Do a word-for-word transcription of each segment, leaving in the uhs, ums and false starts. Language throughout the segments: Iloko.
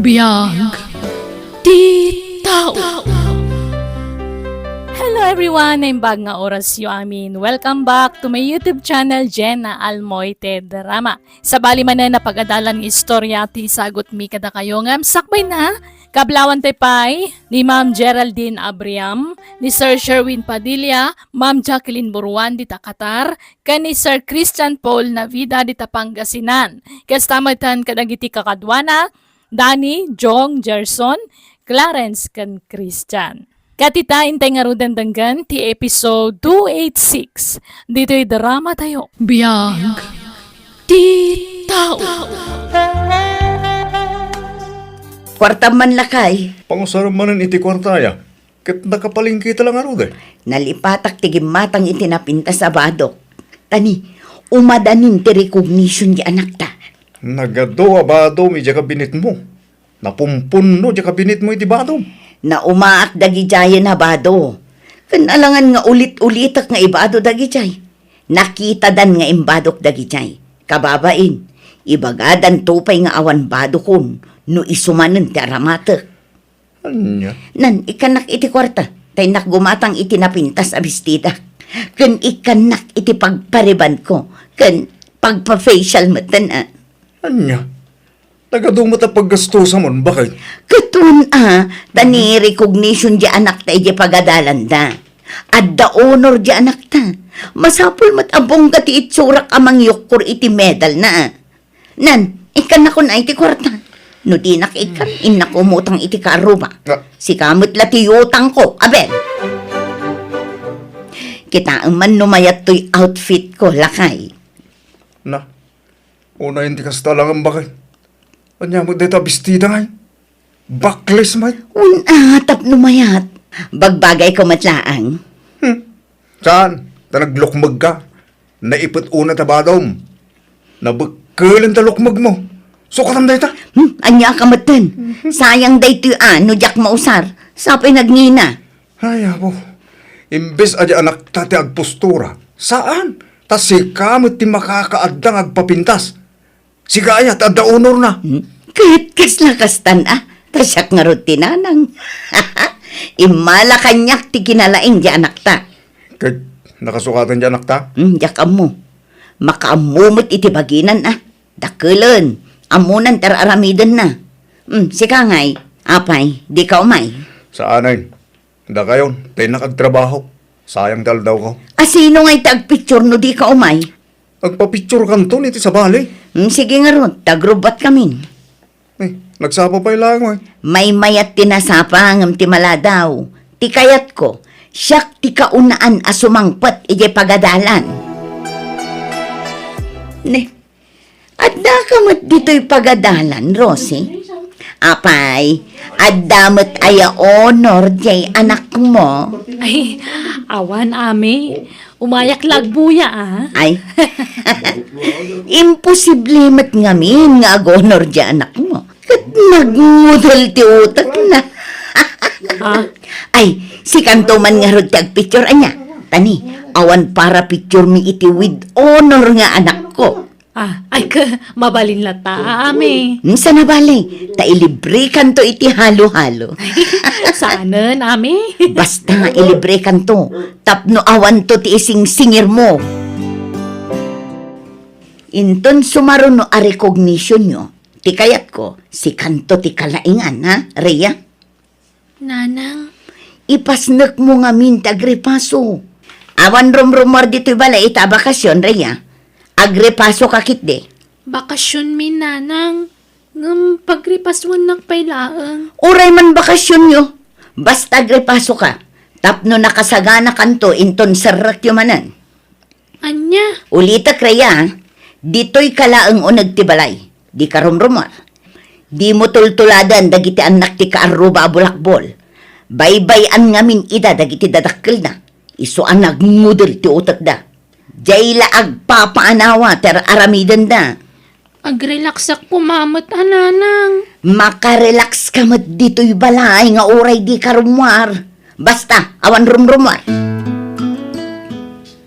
Biag ti tao. Hello everyone! Naimbag nga orasyo amin. Welcome back to my YouTube channel, Jenna Almoite Drama. Sabali manen a pagadalan nga istorya ti isagutmi kadakayo ngem sakbay na, kablawantay pay ni Ma'am Geraldine Abriam, ni Sir Sherwin Padilla, Ma'am Jacqueline Buruan dita Qatar, ken ni Sir Christian Paul Navida dita Pangasinan. Kasta metten kadagiti kakaduana, Danny, Jong, Gerson, Clarence, ken Christian. Ket ita, intay ngaruden denggen ti episode two eighty-six ditoy drama tayo. Biag ti tao. Kuartam man, lakay. Pangusaram manen iti kuartaya. Ket nakapalengketa la ngarud, eh. Nalipatak ti gimmatang iti napintas a badok. Tani, umadanin ti recognition ti anakta. Nagadu a badom idiay kabinetmo. Napumpunno diay kabinetmo iti badom. Naumaak dagidiayen a bado. Ken alangan nga ulit-ulitek nga ibado dagidiay. Nakitadan nga imbadok dagidiay. Kababain, ibagadanto pay nga awan badokon no isu manen ti aramatek. Ania? Nan, ikkannak iti kuarta. Ta innak gumatang iti napintas a bestidak. Ken ikkannak iti pagparibanko. Ken pagpa-facial metten, a. Ania? Nagadu met a paggastusamon, baket? Ket wen a, ta ni recognition diay anakta idiay pagadalanda. Adda honor diay anakta. Masapul met a bongga ti itsurak a mangyukkor iti medalna, a. Nan, ikkannakon a iti kuarta. No dinak ikkan, innak umutang iti kaarruba. Ah. Sika met la ti utangko, aben. Kitaem man no mayat toy outfitko, lakay. Na, unayen ti kasta, alangan, baket. Ania met dayta bestida ngay? Bakles met. Wen a, tapno mayat. Bagbagayko met laeng. Hmm. Saan? Ta naglukmegka. Naipet unay ta badom. Nabekkelen ta lukmegmo. Sukatam dayta. Hmm, ania ka metten? Mhm. Sayang daytoy a no diak mausar. Sa pay nagngina. Ay, apo. Imbes a di anakta ti agpostura. Saan? Ta sika met ti makakaadda nga agpapintas. Sika aya ti adda honorna. Hmm? Ket kasla kastan a, ta siak ngarud ti nanang. Immala kaniak ti kinalaing ti anakta. Ket nakasukatan ti anakta? Hmm, diak ammo. Makaammo met iti baginan a. Dakkelen, ammonan ti ar-aramidenna. Hmm, sika ngay, apay, dika umay? Saanen. Dakayon, ta innak agtrabaho. Sayang ti aldawko. A, sino ngay ti agpicture no dika umay? Agpapicturekanton iti sabali. Hmm, sige ngarud, ta agrubbatkamin. Eh, nagsapa pay laeng, eh. Maymayat ti nasapa ngem ti maladaw. Ti kayatko, siak ti kaunaan a sumangpet idiay pagadalan. Ne, Addaka met ditoy pagadalan, Rosie? Apay, adda met aya honor diay anakmo? Ay, awan, Ami. Umayak la agbuya, a. Ay. Imposible met ngamin nga ag-honor diay anakmo. Ket nagngudel ti utekna. Ah? Ay, sikanto man ngarud ti agpicture, ania? Tani, awan para picture mi iti with honor nga anakko. Ah, ay, ka, mabalin latta, Ami. Hmm, sana bale, ta ilibrekanto iti halo-halo. Saanen, Ami? Basta, ilibrekanto, tapno awanto ti isingsingirmo. Inton sumaruno a recognitionyo, ti kayatko, sikanto ti kalaingan, ha, Rhea? Nanang. Ipasnekmo ngamin ti agripaso. Awan rumrumuar ditoy balay ita a bakasyon, Rhea. Agripasoka ketdi. Bakasyonmi, Nanang. Ngem pagripasuennak pay laeng. Uray man bakasyonyo. Basta agripasoka. Tapno nakasaganakanto inton serrekyo manen. Ania? Ulitek, Rhea, ditoyka laeng uneg ti balay. Dika rumrumuar. Dimo tultuladen dagiti annak ti kaarruba a bulakbol. Baybay-an ngamin ida dagiti dadakkelda. Isu a nagngudel ti utekda. Diay la agpapaanawa ti ar-aramidenda. Agrelaksak koma met a, Nanang. Makarelakska met ditoy balay nga uray dika rummuar. Basta, awan rumrumuar.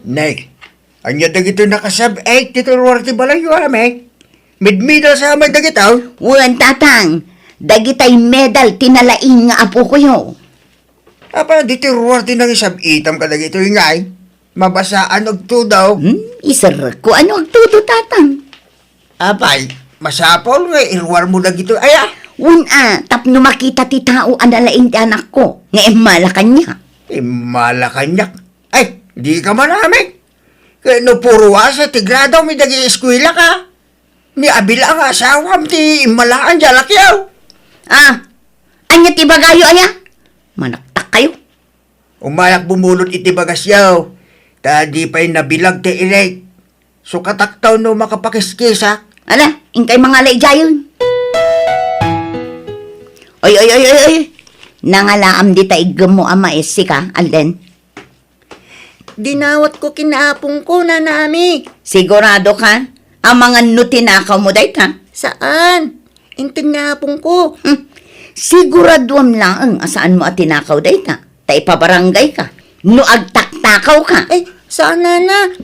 Nay, ania dagitoy naka-sub eight ditoy ruar ti balayyo, Ami? Midmidal sa met dagitoy? Wen, Tatang. Dagitay medal ti nalaing nga apokoyo. Apay, ditoy ruar ti nangisab-itam kadagitoy ngay? Mabasaan agtudo. Hmm, iserrekko. Ano agtudo, Tatang? Apay, masapul nga iruarmo dagitoy aya? Wen a, tapno makita ti tao a nalaing ti anakko, nga immala kaniak. Immala kaniak? Ay, dika manamik. Ket no puro A sa ti gradom dagiti eskuelak, ni Abel nga asawam ti immalaan diay alakyo. Ah, ania ti ibagayo aya? Manaktakkayo. Umayak bumulod iti bagasyo, ta di pay nabilag ti irik. Sukatakto no makapakiskisak. Ala, inkay mangala idiayen. Oy, oy, oy, oy, oy. Nangalaam dita iggem mo a mais, sika, Alden? Dinawatko ken ni apongko, Nana Ami. Sigurado ka? Amangan no tinakaw mo dayta? Saan? Inton ni apongko. Hmm. Siguraduam laeng a saan mo a tinakaw dayta. Ta ipabarangay ka. No agtaktakaw ka. Ay, saan, Nana?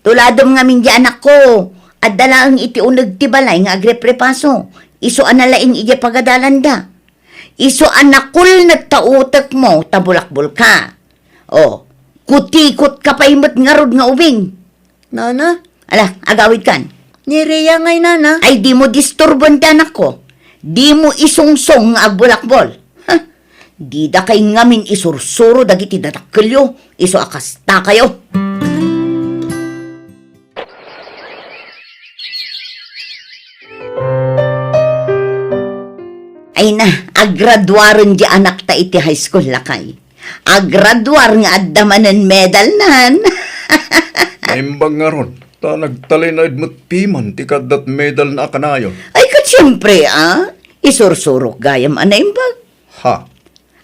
Tuladem ngamin diay anakko. Adda laeng iti uneg ti balay nga agreprepaso. Isu a nalaing idiay pagadalanda. Isu a nakulnet ta utekmo ta bulakbol ka. O, kutikot ka pay met ngarud nga ubing. Nana? Ala, agawid kan. Ni Rhea ngay, Nana. Ay, dimo disturboen ti anakko. Dimo isungsong nga agbulakbol. Ha? Didakay ngamin isursuro dagiti dadakkelyo, isu a kastakayo. Ay na, agraduaren diay anakta iti high school, lakay. Agraduar nga adda manen medalnan. Naimbag ngarud, ta nagtalinaed met piman ti kaaddat medalna a kanayon. Ay, ket siempre, a? Isursurok gayam a naimbag. Ha?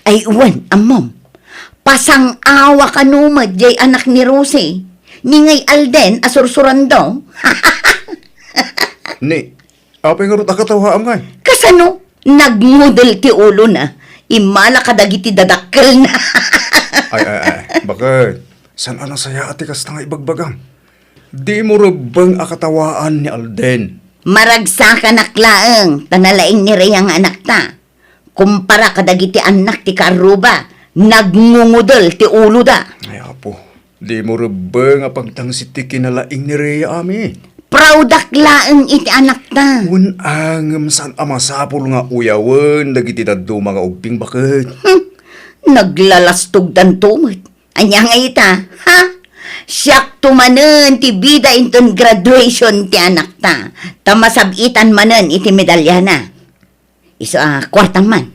Ay, wen, ammom. Pasang-awa kano met diay anak ni Rosie. Ni ngay Alden a sursurando. Ni, apay ngarud a katawaam ngay? Kasano? Nagngudel ti ulona. Immala kadagiti dadakkelna. Ay, ay, ay. Baket? Saan a nasayaat ti kasta nga ibagbagam? Dimo rebbeng a katawaan ni Alden. Maragsakanak laeng, ta nalaing ni Rhea nga anakta. Kumpara kadagiti annak ti kaarruba, nagngungudel ti uloda. Ay, Apo, dimo rebbeng a pagtangsit ti kinalaing ni Rhea, Ami. Proudak laeng iti anakta. Wen a, ngem saan a masapul nga uyawen dagiti dadduma nga ubbing, baket? Hmm, naglalastogdanto met. Ania nga ita, ha? Siakto manen ti bida inton graduation ti anakta, ta masab-itan manen iti medalyana. Isu a kuartam man.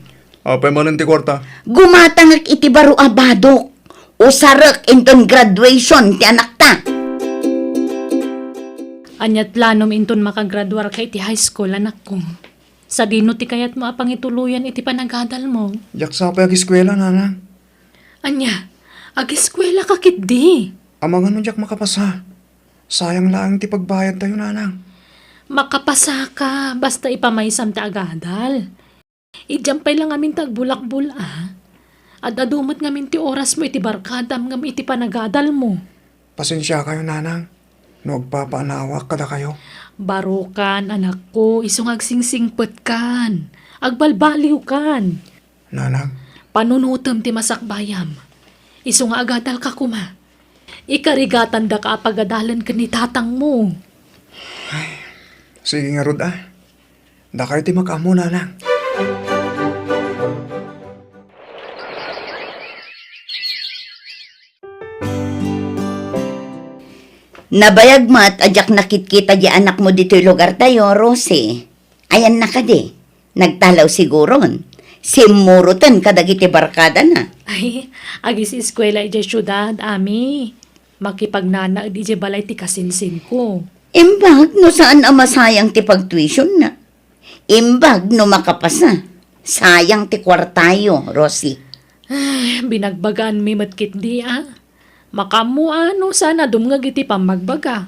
Apay manen ti kuarta? Gumatangek iti baro a badok. Usarek inton graduation ti anakta. Ania ti planom inton makagraduarka iti high school, anakko? Sadino ti kayatmo a pangituloyan iti panagadalmo? Diak sa pay ageskuela, Nanang. Ania, ageskuelaka ketdi? Amangan no diak makapasa. Sayang laeng ti pagbayadtayo, Nanang. Makapasaka, basta ipamaysam ti agadal. Idiam pay la ngamin ti agbulakbol a. Ad-adu met ngamin ti orasmo iti barkadam ngem iti panagadalmo. Pasensiakayo, Nanang, no agpapaanaawak kadakayo. Barokan, anakko, isu nga agsingsingpetkan. Agbalbaliwkan. Nanang. Panunotem ti masakbayam. Isu nga agadalka koma. Ikarigatandaka a pagadalen ken ni tatangmo. Ay, sige ngarud a. Dakayo ti makaammo, Nanang. Nabayag met a diak nakitkita di anakmo ditoy lugartayo, Rosie. Ayanna kadi? Nagtalaw siguron. Simmuroten kadagiti barkadana. Ay, agisiskuela idiay siudad, Ami. Makipagnanaed idiay balay ti kasinsinko. Imbag no saan a masayang ti pagtuisionna. Imbag no makapasa. Sayang ti kuartayo, Rosie. Ay, binagbagaanmi met ketdi a. Makaammo a no saan a dumngeg iti pammagbaga.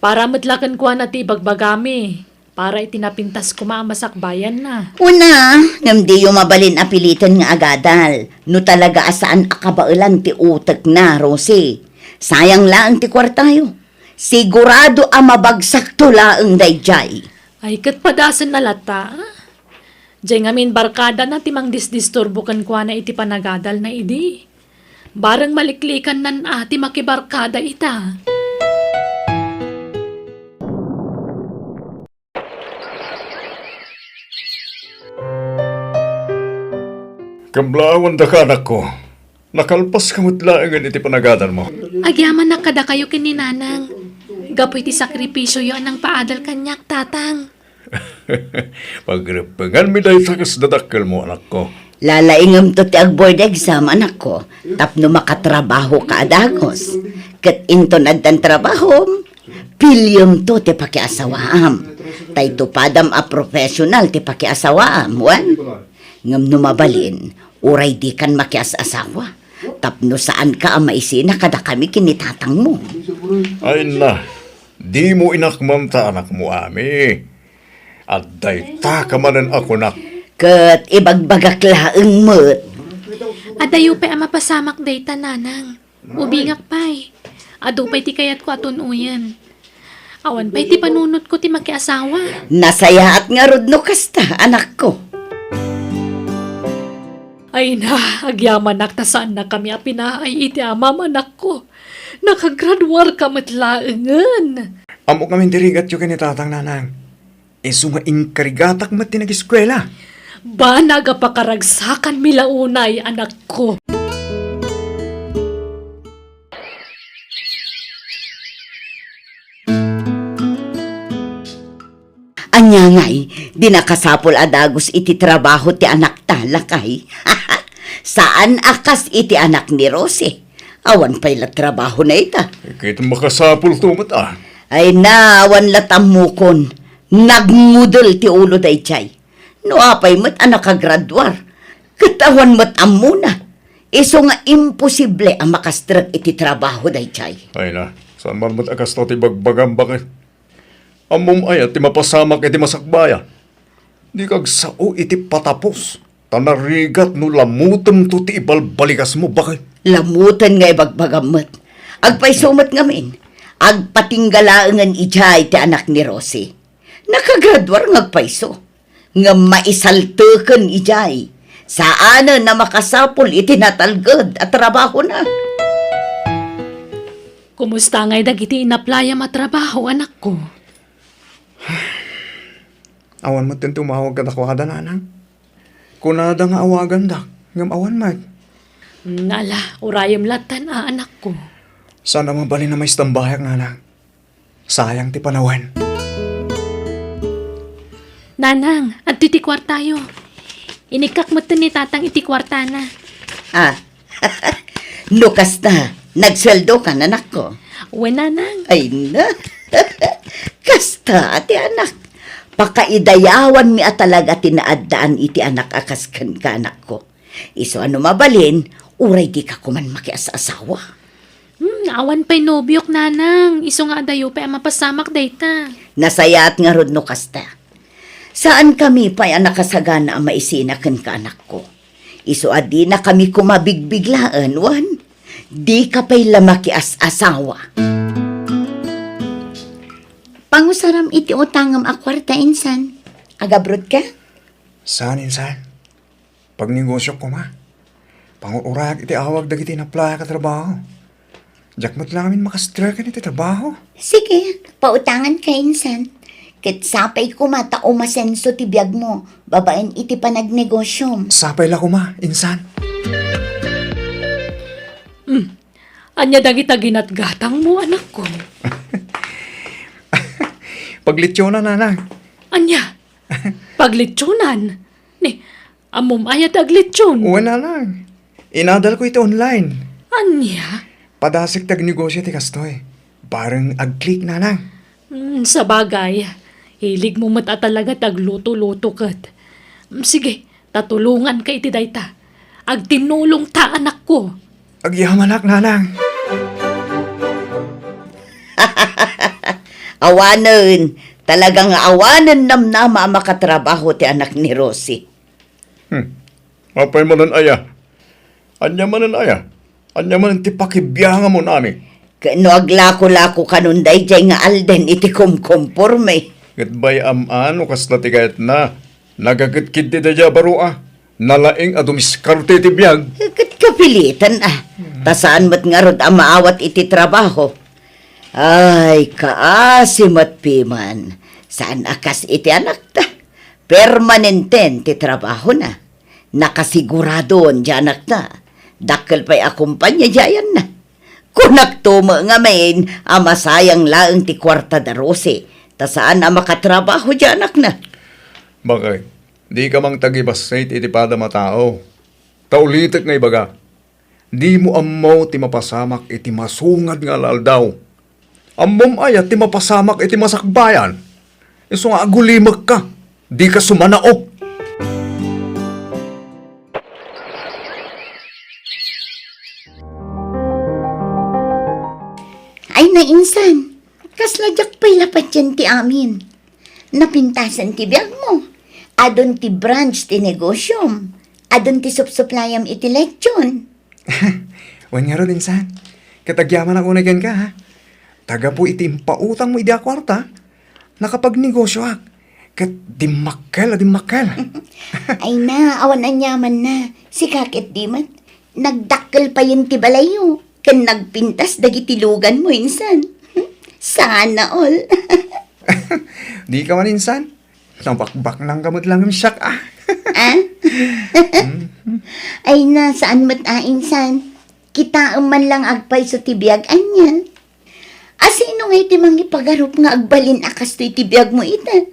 Para met la kenkuana ti ibagbagami. Para iti napintas koma a masakbayanna. Una, ngem diyo mabalin a piliten nga agadal. No talaga a saan a kabaelan ti utekna, Rosie. Sayang laeng ti kuartayo. Sigurado a mabagsakto laeng daydiay. Ay, ket padasenna latta, a? Diay ngamin barkadana ti mangdisdisturbo kenkuana iti panagadalna idi. Bareng maliklikannan a ti makibarkada ita. Kablaawan daka, anakko. Nakalpaska met laengen iti panagadalmo. Agyamanak kadakayo ken ni Nanang. Gapu iti sakripisioyo a nangpaadal kaniak, Tatang. Pagreppenganmi dayta kas dadakkelmo, anakko. Lalaingemto ti ag-board exam, anakko, tapno makatrabahoka a dagus. Ket inton addan trabahom, pilionto ti pakiasawaam. Tay tupadam a professional ti pakiasawaam, wen? Ngem no mabalin, uray dikan makias-asawa. Tapno saanka a maisina kadakami ken ni tatangmo. Ay na, dimo inakmam ta anakmo, Ami. Adda dayta ka manen a kunak. Ket ibagbagak laeng met. Adayo pay a mapasamak dayta, Nanang. Ubingak pay. Adu pay ti kayatko a tun-oyen. Awan pay ti panunotko ti makiasawa. Nasayaat ngarud no kasta, anakko. Ay na, agyamanak ta saannakami a pinaay iti amam, anakko. Nakagraduarka met laengen. Ammok ngamin ti rigatyo ken ni Tatang, Nanang. Isu nga inkarigatak met ti nageskuela. Banag a pakaragsakanmi la unay, anakko. Ania ngay, di nakasapul a dagus iti trabaho ti anakta, lakay? Saan a kas iti anak ni Rosie. Awan pay la trabahona ita. Ket makasapulto met a. Ay na, awan la tammukon. Nagngudel ti ulo daydiay. No apay met a nakagraduar, ket awan met ammona. Isu nga imposible a makastrek iti trabaho daydiay. Ay na, saan man met a kasta ti bagbagam, baket? Ammom aya ti mapasamak iti masakbaya? Dika agsao iti patapos, ta narigat no lamutemto ti ibalbalikasmo, baket. Lamutem nga ibagbagam met. Agpayso met ngamin. Agpatingga laengen idiay ti anak ni Rosie. Nakagraduar nga agpayso. Ngem maisalteken idiay. Saanen a makasapul iti natalged a trabahona. Kumusta ngay dagiti inaplayam a trabaho, anakko? Awan met ti tumawag kadakuada, Nanang. Kunada nga awagandak, ngem awan met. Hmm, ala, urayem lattan a, anakko. Saan a mabalin a maistambayak, Nanang. Sayang ti panawen. Nanang, adtoy ti kuartayo. Inikkak metten ni Tatang iti kuartana. Ah, no kasta, nagsueldokan, anakko? Wen, Nanang. Ay na, kasta ti anak. Pakaidayawanmi a talaga ti naaddaan iti anak a kas kenka, anakko. Isu a no mabalin, uray dika koman makias-asawa. Hmm, awan pay nobiok, Nanang. Isu nga adayo pay a mapasamak dayta. Nasayaat ngarud no kasta. Saankami pay a nakasagana a maisina kenka, anakko. Isu a dinakami koma bigbiglaen, wen? Dika pay la makias-asawa. Pangusaram iti utangem a kuarta, insan. Agabrotka? Saan, insan? Pagnegosyok koma. Pangur-urayak iti awag dagiti inaplayak a trabaho. Diak met laeng makastreken iti trabaho. Sige, pautanganka, insan. Ket sapay koma ta umasenso ti biagmo babaen iti panagnegosyom. Sapay la koma, insan. Hmm. Ania dagita ginatgatangmo, anakko? Paglitsionan, Nanang. Ania? Paglitsionan? Ni, ammom aya ti aglitsion? Wen, Nanang. Inadalko iti online. Ania? Padasek ti agnegosyo ti kastoy. Bareng ag-click, Nanang. Hmm, sabagay, hiligmo met a talaga ti agluto-luto ket. Hmm, sige, ta tulonganka iti dayta. Agtinnulongta, anakko. Agyamanak, Nanang. Awanen, talaga nga awanen namnama a makatrabaho ti anak ni Rosie. Hmm. Apay manen aya? Ania manen aya? Ania manen ti pakibiangamon, Ami? Ket no aglako-lako kanon daydiay nga alden iti kumkumporme. Ket bay-am a no kasta ti kayatna. Nagaketked ti daydiay a baro a nalaing a dumiskarte iti biag. Ket kapilitan a. Ta saan met ngarud a maawat iti trabaho. Ay, kaasi met piman. Saan a kas iti anakta. Permanenten ti trabahona. Nakasiguradon ti anakta. Dakkel pay a kompania ti ayanna. Kunakto met ngamin a masayang laeng ti kuarta da Rosie, ta saan a makatrabaho ti anakna. Bakay, dika mangtagibassit iti padam a tao. Ta ulitek nga ibaga, dimo ammo ti mapasamak iti masungad nga aldaw. Ammom aya ti mapasamak iti masakbayan? Isu nga agulimekka, dika sumanao. Ay, nainsan, kasla diak pay la patien ti amin. Napintasen ti biagmo. Adun ti branch ti negosiom. Adun ti supsuplayam iti lechon. Wen ngarud, insan. Ket agyamanak unay kenka, ha? Ta gapu iti impautangmo idi a kuarta, nakapagnegosioak. Ket dimmakkel a dimmakkel. Ay na, awan aniamanna. Sika ketdi met. Nagdakkel payen ti balayyo. Ken nagpintas dagiti luganmo, insan. Sana all. Dika man, insan. Nabakbaknangka met laeng siak, a. Ah? Ay na, saan met a, insan. Kitaem man lang agpayso ti biag ania. Asino ngay ti mangipagarup nga agbalin a kastoy ti biagmo ita?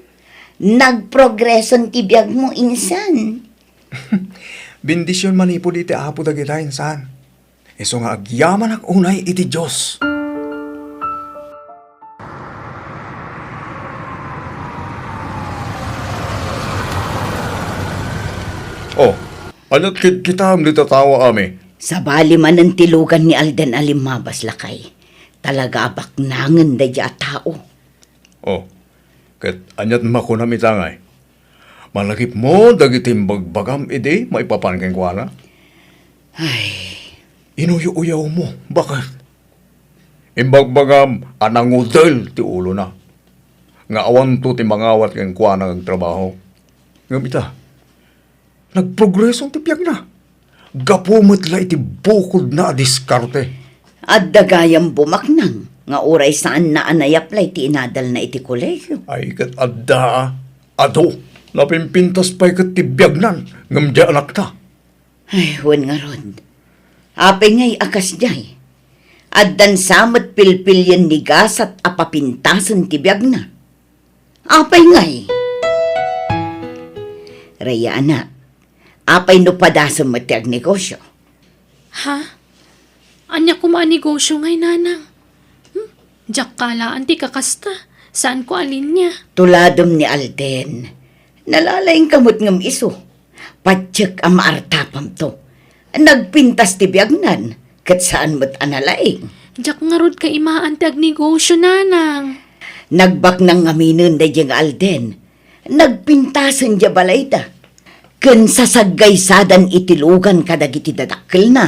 Nagprogreson ti biagmo, insan. Bendision manipud iti Apo dagita, insan. Isu nga agyamanak unay iti Dios. Oh, ania't kitkitaem dita tao, Ami? Sabali manen ti lugan ni Alden a limmabas, lakay. Talaga a baknangen daydiay a tao. Oh, ket ania't makunam ita ngay? Malagipmo dagiti imbagbagam idi maipapan kenkuana? Ay. Inuyo-uyawmo, baket? Imbagbagam a nangudel ti ulona, nga awanto ti mangawat kenkuana nga agtrabaho. Ngem ita, nagprogreso ti biagna. Gapu met la iti bukodna a diskarte. Adda gayam bumaknang nga uray saanna a nayaplay ti inadalna iti kolegio. Ay, ket adda, a. Adu, napimpintas pay ket ti biagnan, ngem diay anakta. Ay, wen ngarud. Apay ngay a kasdiay? Addan sa met pilpilien ni gasat a papintasen ti biagna. Apay ngay? Rhea, anak, apay no padasem met ti agnegosio? Ha? Ania koma a negosio ngay, nanang? Hmm? Diak kalaan ti kakasta. Saanko a linia. Tuladem ni Alden. Nalalaingka met ngem isu. Patiek a maartapamto. Nagpintas ti biagnan, ket saan met a nalaing. Diak ngarud kaimaan ti agnegosio, nanang. Nagbaknang ngaminen daydiay nga Alden. Nagpintasen diay balayda. Ken sasaggaysadan iti lugan kadagiti dadakkelna.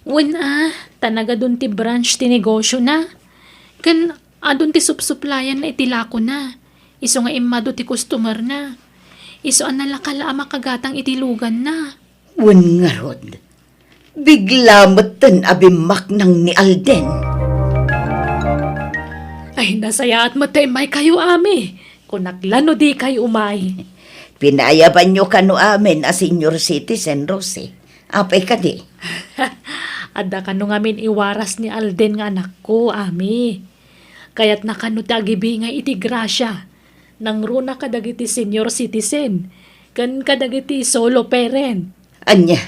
Wen a, ta nagadun ti branch ti negosiona. Ken adun ti supsuplayanna iti lakona. Isu nga immadu ti customerna. Isu a nalaka la a makagatang iti luganna. Wen ngarud, bigla metten a bimmaknang ni Alden. Ay, nasayaat met ta immaykayo, Ami. Kunak la no dikay umay. Pinaayabanyo kano amin a senior citizen, Rosie. Apay kadi? Adda kano ngamin iwaras ni Alden nga anakko, Ami. Kayatna kano ti agibingay iti grasia. Nangruna kadagiti senior citizen, ken kadagiti solo parent. Ania?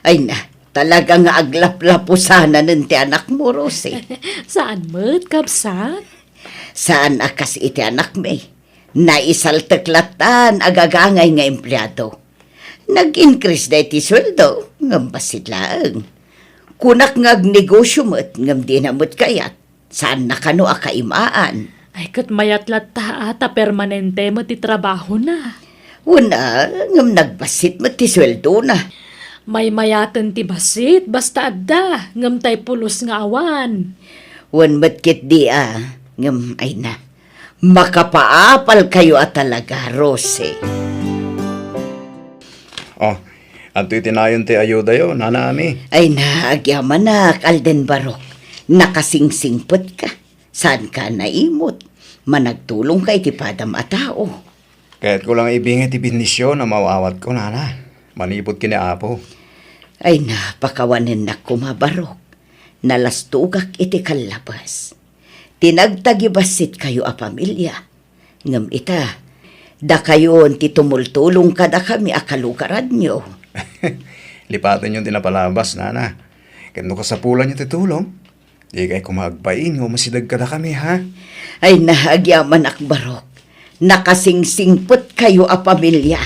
Ay na, talaga nga aglaplapusanan ti anakmo, Rosie. Saan met, kabsat? Saan a kas iti anakmi. Naisaltek lattan a gagangay nga empleado. Nag-increase da iti sueldo, ngem bassit laeng. Kunak nga agnegosio met, ngem dina met kayat. Saanna kano a kaimaan. Ay, ket mayat latta a ta permanente met ti trabahona. Wen a, ngem nagbassit met ti sueldona. Maymayaten ti bassit, basta adda, ngem tay pulos nga awan. Wen met ketdi a, ngem ay na. Makapaapalkayo a talaga, Rosie. Oh, adtoy ti nayon ti ayudayo, Nana Ami. Ay na, agyamanak, Alden Barok. Nakasingsingpet ka. Saan ka naimot? Managtulong ka iti padam a tao. Kayatko lang ibingay ti bendision a maaw-awatko, Nana. Manipud ken ni Apo. Ay na, pakawanennak koma, Barok. Nalastogak iti kallabas. Ti nagtagibassit kayo a pamilia. Ngem ita, dakayon ti tumultulong kadakami a kalugaranyo. Lipatenyo ti napalabas, Nana. Ken no kasapulanyo ti tulong, dikay koma agbain nga umasideg kadakami, ha? Ay na, agyamanak, Barok. Nakasingsingpet kayo a pamilia.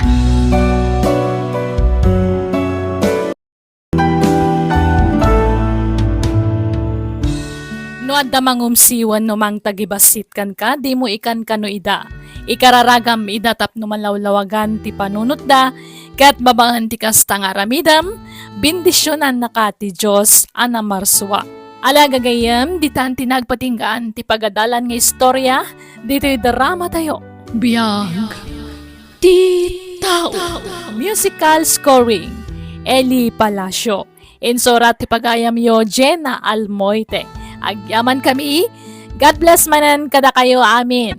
No adda mangumsi wenno mangtagibassit kenka, dimo ikan kano ida. Ikararagam ida tapno malawlawagan ti panunotda, ket babaen ti kasta nga aramidem, bendisionannaka ti Dios a namarsua. Ala, gagayyem, ditan ti nagpatinggaan ti pagadalan nga istorya ditoy dramatayo. Biag ti tao. Musical scoring, Eli Palacio. Insurat ti pagayamyo, Jenna Almoite. Agyamankami. God bless manen kadakayo amin.